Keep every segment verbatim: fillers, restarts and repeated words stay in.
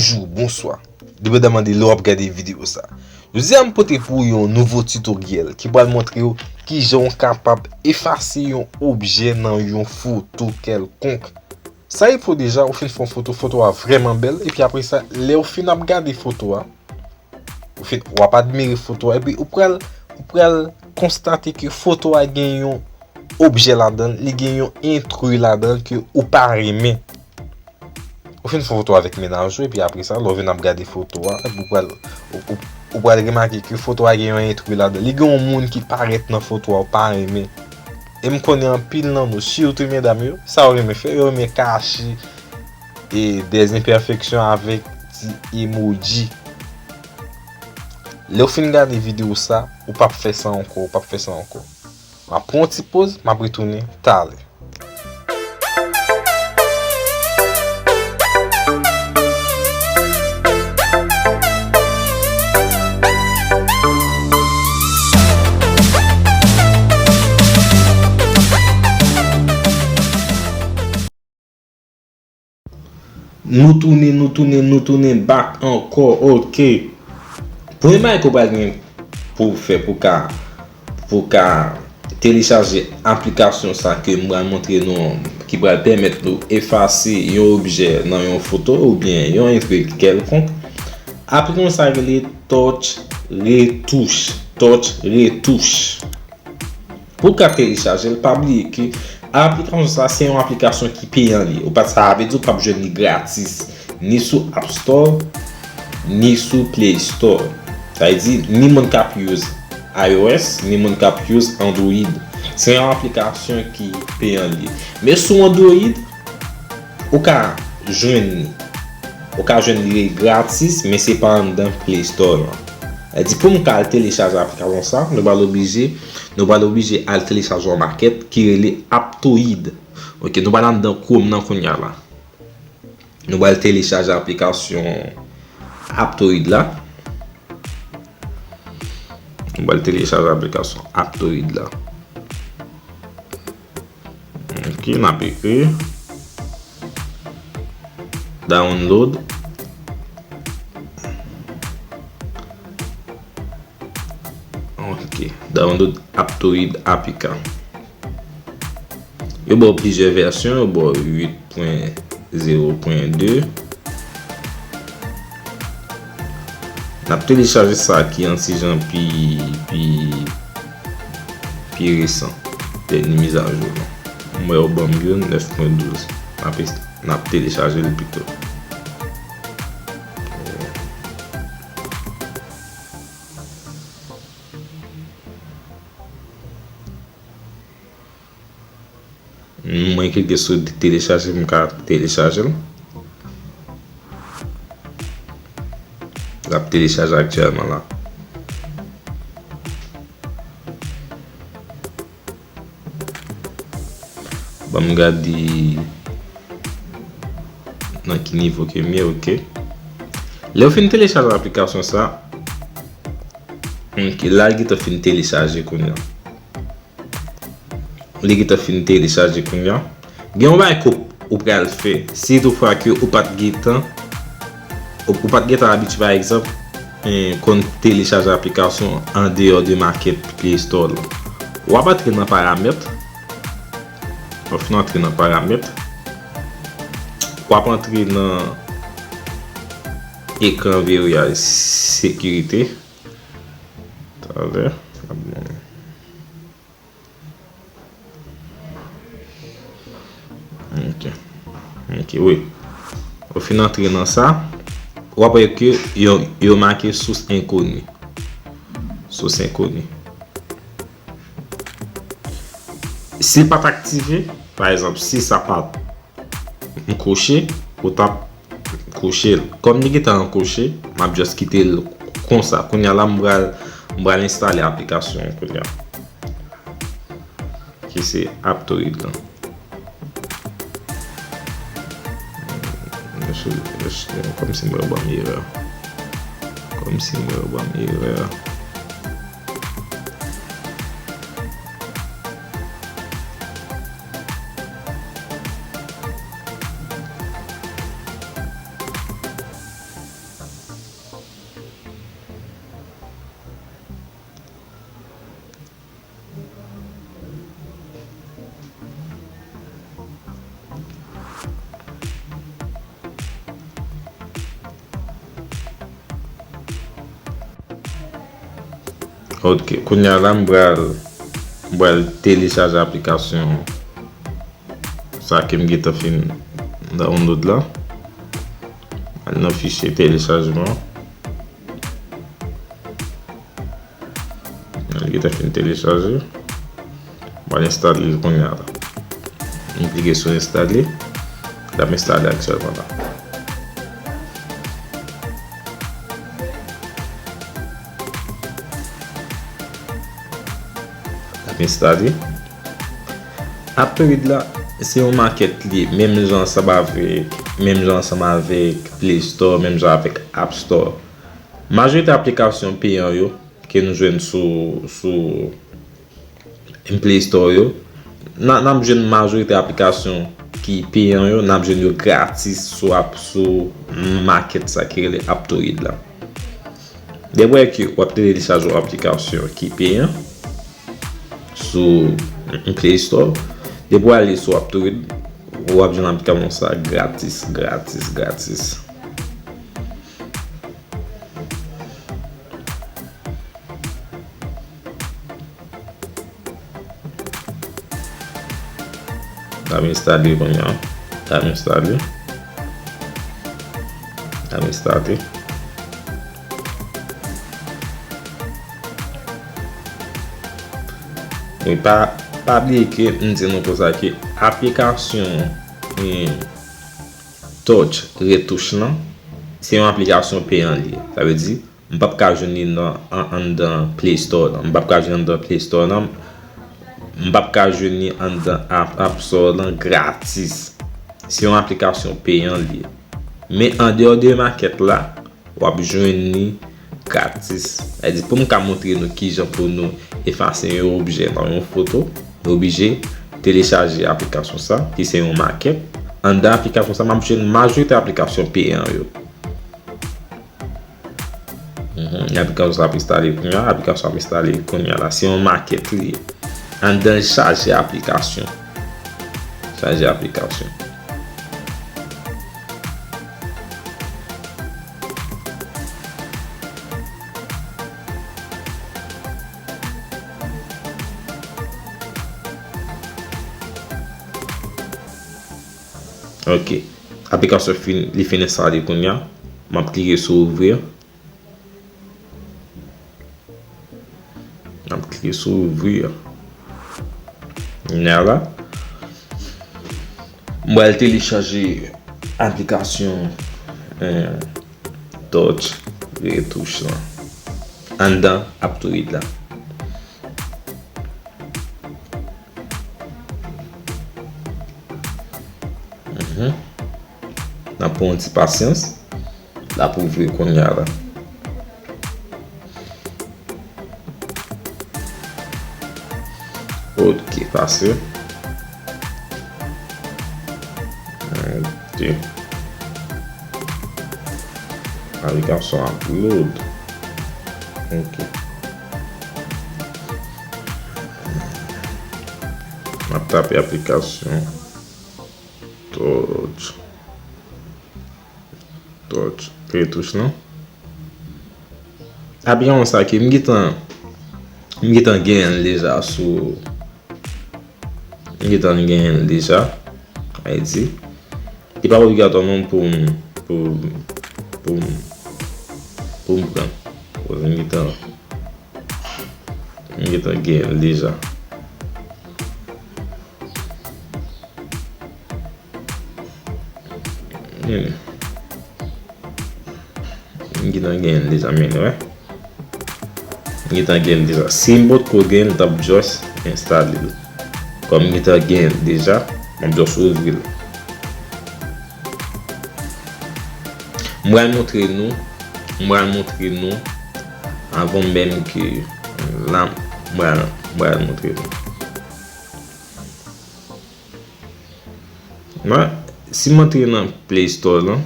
Bonjou, bonswa. Depandaman de lè w ap gade videyo sa. Jodi a m pote pou ou yon nouvo titoryèl ki pral montre w kijan w kapab efase yon objè nan yon foto kèlkonk. Sa e pou deja, ou fin fè yon foto, foto a vrèman bèl, epi apre sa, lè w fin ap gade foto a, ou fin, w ap admire foto a, epi ou pral, ou pral konstate ke foto a gen yon objè ladan l, li gen yon entri ladan l ke ou pa renmen. Ou fin fè foto avèk mennaj ou, epi apre sa, lè w vin ap gade foto a, epi ou pral, ou, ou, ou pral remake ke foto a gen yon entri ladan l. Li gen yon moun ki parèt nan foto a, ou pa renmen. E m konnen anpil nan nou, sitou medam yo, sa yo renmen fè, yo renmen kache e dèzenpèfeksyon avèk ti emoji. Lè w fin gade videyo sa, ou p ap fè sa ankò, ou p ap fè sa ankò. M ap pran yon ti poz, m ap retounen talè. Nou tounen, nou tounen, nou tounen back ankò, ok. Premye bagay ke w pral gen pou w fè pou w ka, pou w ka telechaje aplikasyon sa ke m pral montre nou an, ki pral pèmèt nou efase yon objè nan yon foto oubyen yon entri kèlkonk. Aplikasyon sa rele Touch Retouch. Touch Retouch. Pou w ka telechaje l, pa bliye ke aplikasyon sa se yon aplikasyon ki peyan li ye. Ou pa, sa vle di ou p ap jwenn li gratis, ni sou App Store, ni sou Play Store. Sa vle di, ni moun k ap use iOS, ni moun k ap use Android. Se yon aplikasyon ki peyan li ye. Men sou Android, ou ka jwenn li. Ou ka jwenn li gratis, men se pa anndan Play Store lan. Sa vle di, pou m ka al telechaje aplikasyon sa, nou pral oblije, nou pral oblije al telechaje yon makèt ki rele Aptoide. Ok, nou pral anndan Chrome nan kounye a la. Nou pral telechaje aplikasyon Aptoide la. Nou pral telechaje aplikasyon Aptoide la. Ok, n ap ekri download. Ok, download Aptoide A P K. Yo ba w plizyè vèsyon, yo ba w uit pwen zewo pwen de. N ap telechaje sa ki yon ti jan pi, pi, pi resan. Dènye mizajou lan. M wè yo ban m youn nèf pwen douz. N ap, n ap telechaje l pito. Mwen klike sou telechaje, m ka telechaje l. L ap telechaje aktyèlman la. Ban m gade nan ki nivo ke m ye, ok. Lè w fin telechaje aplikasyon sa, ok, la l gentan fin telechaje kounye a. Li gentan fin telechaje kounye a. Gen yon bagay ke w pral fè, si toutfwa ke ou pa t gentan, ou, ou pa t gentan abitye, pa egzanp, eh, konn telechaje aplikasyon andeyò de makèt Play Store lan. W ap antre nan paramèt. W ap fin antre nan paramèt. W ap antre nan ekran veriyaj sekirite. Talè. Ok. Ok, wi. Ou fin antre nan sa, w ap wè ke yo, yo make sous enkoni. Sous enkoni. Si l pa t aktive, pa egzanp, si sa pa t m koche, ou t ap koche l. Kòm li gentan ankoche, m ap just kite l konsa. Kounye a la, m pral, m pral enstale aplikasyon an kounye a. Ki se Aptoide lan. Mesye, mesye, kòmsi mwen ban m erè. Kòmsi mwen ban m erè. Ok, kounye a la m pral, m pral telechaje aplikasyon sa ke m gentan fin download la. Al nan fichye telechajman. Li gentan fin telechaje. M pral enstale l kounye a la. M klike sou enstale. L ap enstale aktyèlman la. L ap enstale. Aptoide la, se yon makèt li ye, menm jan ansanm avèk, menm jan ansanm avèk Play Store, menm jan avèk App Store. Majorite aplikasyon peyan yo ke nou jwenn sou, sou Play Store yo, n a, n ap jwenn majorite aplikasyon ki peyan yo, n ap jwenn yo gratis sou ap, sou makèt sa ki rele Aptoide la. Depi w wè ke w ap telechaje yon aplikasyon ki peyan sou Play Store, depi w ale sou Aptoide, w ap jwenn aplikasyon sa gratis, gratis, gratis. L ap enstale kounye a. L ap enstale. L ap enstale. Wi, pa, pa bliye ke m di nou konsa ke aplikasyon, hmm, Touch Retouch lan, se yon aplikasyon peyan li ye. Sa vle di, m p ap ka jwenn li nan, an, anndan Play Store nan. M p ap ka jwenn anndan Play Store nan. M p ap ka jwenn li anndan App, App Store nan gratis. Se yon aplikasyon peyan li ye. Men andeyò de makèt la, w ap jwenn li gratis. Sa vle di, pou m ka montre nou kijan pou nou efase yon objè nan yon foto, nou oblije telechaje aplikasyon sa, ki se yon makèt. Anndan aplikasyon sa, m ap jwenn majorite aplikasyon peyan yo. Mhm, aplikasyon sa ap enstale kounye a, aplikasyon ap enstale kounye a la. Se yon makèt li ye. Anndan chaje aplikasyon. Chaje aplikasyon. Ok. Aplikasyon fin, li fin enstale kounye a. M ap klike sou ouvrir. M ap klike sou ouvrir. Kounye a la, m pral telechaje aplikasyon, eh, Touch Retouch lan anndan Aptoide la. Mhm. N ap pran yon ti pasyans. L ap ouvri kounye a la. Ok, pase. Ok. Aplikasyon ap load. Ok. M ap tape aplikasyon Touch. Touch. Retouch lan. Aplikasyon sa ke m gentan, m gentan genyen l deja sou, m gentan genyen l deja. Ayiti. Li pa obligatwa non pou m, pou, pou m, pou m pran. Koz m gentan, m gentan genyen l deja. Men, m gentan genyen l deja, men, wè. M gentan genyen l deja. Si m potko genyen l, m t ap just enstale l. Kòm m gentan genyen l deja, m ap just ouvri l. M pral montre nou, m pral montre nou, avan menm ke la, m pral, m pral montre nou. Mwen, si m antre nan Play Store lan,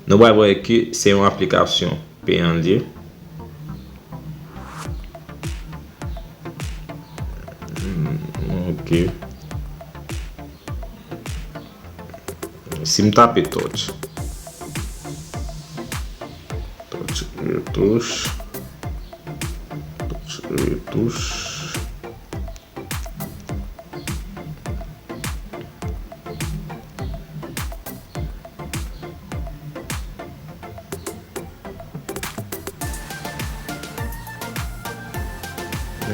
nou pral wè ke se yon aplikasyon peyan l ye. Hmm, ok. Si m tape Touch. Touch Retouch. Retouch.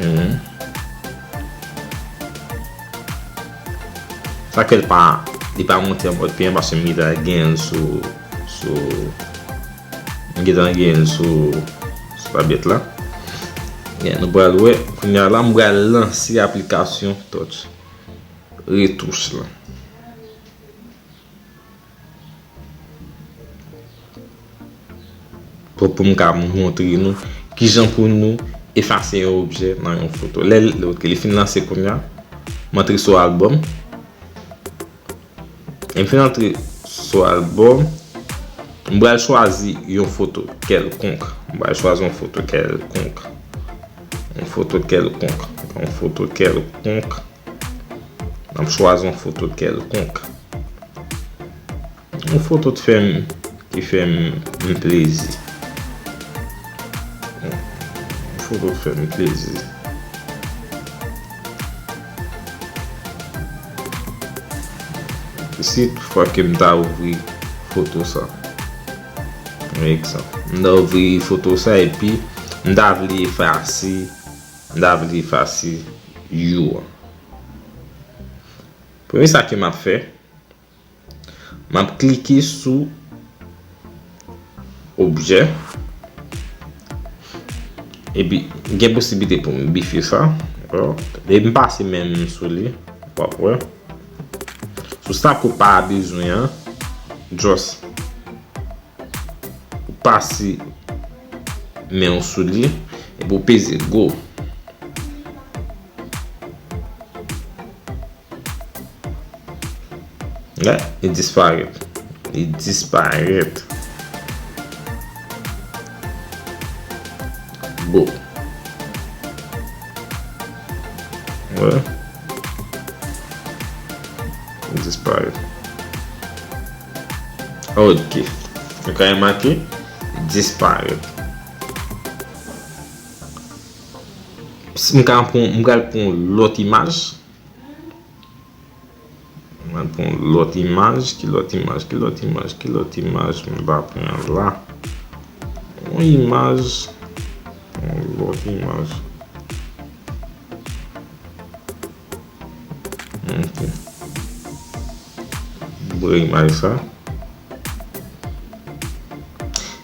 Mhm. Sa fè l pa, li pa monte an mòd pi an paske m gentan genyen l sou, sou, m gentan genyen l sou, sou tablèt la. Men nou pral wè, kounye a la, m pral lanse aplikasyon Touch Retouch la. Pou, pou m ka montre nou kijan pou nou efase yon objè nan yon foto. Lè l, lè li fin lanse kounye a, m antre sou albòm. Lè m fin antre sou albòm, m pral chwazi yon foto kèlkonk. M pral chwazi yon foto kèlkonk. Yon foto kèlkonk. Yon foto kèlkonk. M ap chwazi yon foto kèlkonk. Yon foto k fè m, ki fè m, m plezi. Yon foto k fè m plezi. Si toutfwa ke m ta ouvri foto sa, yon egzanp, m ta ouvri foto sa epi m ta vle efase, m ta vle efase you an. Premye sa ke m ap fè, m ap klike sou objè. Epi, gen posiblite pou m bifye sa. Depi m pase men m sou li, w ap wè. Sou sa ke w pa bezwen an, just ou pase men w sou li, epi w peze go. Li disparèt. Li disparèt. Bon. Wè. Li disparèt. Ok. Nou ka remake, li disparèt. M ka pran, m pral pran yon lòt imaj. Mwen pran lòt imaj, ki lòt imaj, ki lòt imaj, ki lòt imaj mwen va pran la. Yon imaj, yon lòt imaj. Ok. Bwè imaj sa.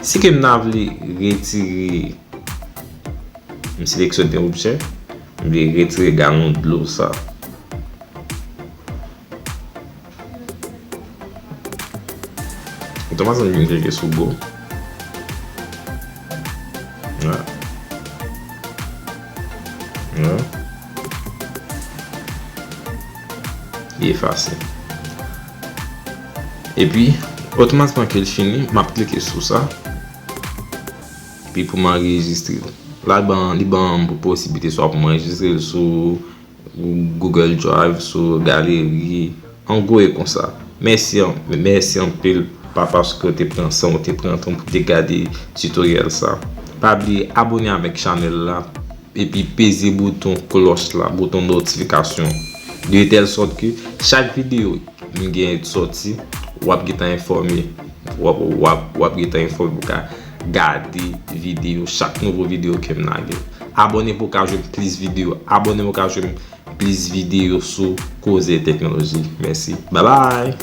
Si ke m ta vle retire, m seleksyone objè, m vle retire galon dlo sa. Otomatikman, m klike sou go. Wè. Wè. Li efase. Epi, otomatikman ke l fini, m ap klike sou sa. Epi pou m anrejistre l. La, li ban, li ban m posiblite swa pou m anrejistre l sou Google Drive, sou galeri. An gwo, e konsa. Mèsi an, mèsi anpil, pa paske w te pran san w te pran tan pou te gade tutorial sa. Pa bliye abòne avèk chanèl la, epi peze bouton klòch la, bouton notifikasyon, de tèl sòt ke chak videyo m gen sòti, w ap gentan enfòme. W ap, w ap, w ap gentan enfòme pou ka gade videyo, chak nouvo videyo ke m lage. Abòne pou w ka jwenn plis videyo. Abòne pou w ka jwenn plis videyo sou koze teknoloji. Mèsi. Babay!